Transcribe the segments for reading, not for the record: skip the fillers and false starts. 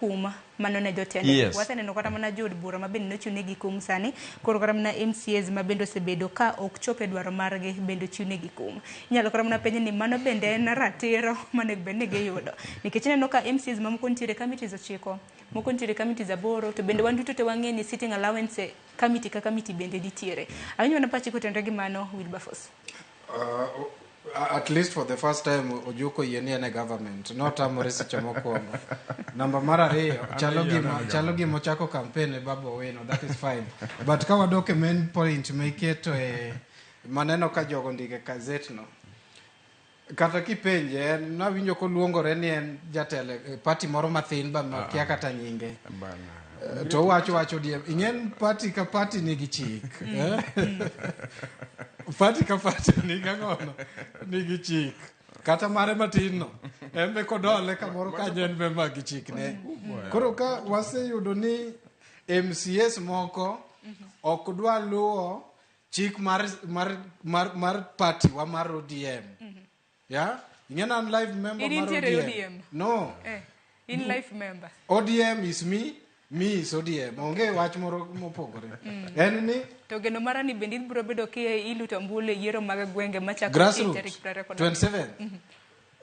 Kum mano ne jotelo. Waseneno kata mana jood bura ma bende nochiwnegi kum sani. Koro kata mana MCAs ma bende osebedo ka ok chop e dwaro margi bende ochiwnegi kum. Inyalo kata mana penj ni mano bende en ratiro monego bed ni giyudo. Nikech ineno ka MCAs mamoko nitiere committees 9, moko nitiere committees 8, to bende wan duto te wang'e ni sitting allowance e committee ka committee bende nitiere. Awinjo mana pachi kotenore gi mano, Wilberforce. At least for the first time Ojuko yie ni en e government. Notamore seche mokwongo. Namba mar ariyo, chalo gima ochako campaign e Babu Owino, that is fine. But ka wadok e main point ma iketo e maneno ka jogo ndiko e gazette no. Kata kipenje, en nawinjo koluongore ni en jatelo e party moro mathin ba makia kata nyinge. To owacho wacho ODM. Ing'en party ka party nigi chik. Eh? Party ka party nigi ang'ono? Nigi chik. Kata mare matin no. En be kodole kamoro kanyo en be ma gi chikne. Koro ka waseyudo ni MCAs moko ok dwa luwo chik mar party wa mar ODM. Yeah? Ing'e an live member In mar intiere ODM. ODM? No. In life member. ODM is me, me is ODM. Onge wach moro mopogore. En ni To geno mara ni bende ibiro bedo ki iluto ombulu e yiero mag gwenge machako grassroots tarik 27. 27.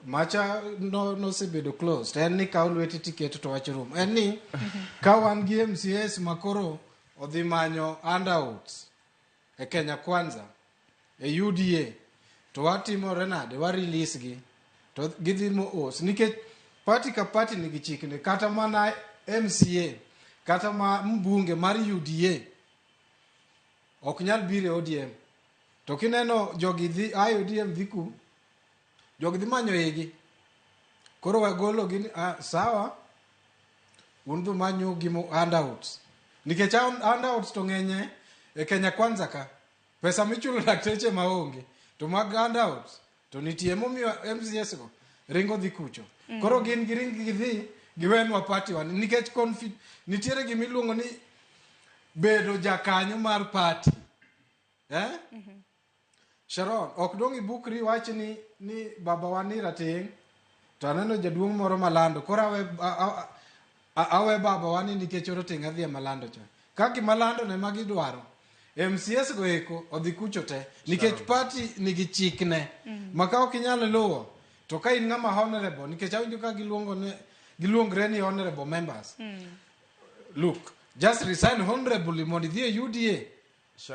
Macha no nosebedo closed. En ni kaw lweti tiketo to wach rum. En ni ka wan gi MCAs makoro odhi manyo handouts e Kenya Kwanza e UDA to watimore nade? Wa release gi to gidhi mos nikech party ka party nigi chikne. Kata mana MCA kata ma mbunge mar UDA ok nyal biro e ODM. To kineno jogi dhi a ODM dhi ku jogi dhi manyo igi. Koro wagolo gi ni sawa un dhi manyo gimo handouts. Nikech handouts to ng'enye e Kenya Kwanza ka. Pesa michulo lakteche maonge to mag handouts to nitie momiyo MCAs go ringo dhi kucho. Koro gin giring gidhi giwenwa party wa nikech nitiere gima iluongo ni bedo jakanyo mar party. Eh? Sharon, ok dong' ibukri iwach ni baba wa ni rateng' to aneno jaduong' moro malando koro awe baba wa ni nikech orateng' adhi e malando cha. Ka gima lando ne ma gidwaro MCAs go eko odhi kucho te nikech party nigi chikne ma ka ok inyal luwo to ka in ng'ama honorable nikech awinjo ka giluongre ni honorable members. Look, just resign honorably mondo idhi e UDA.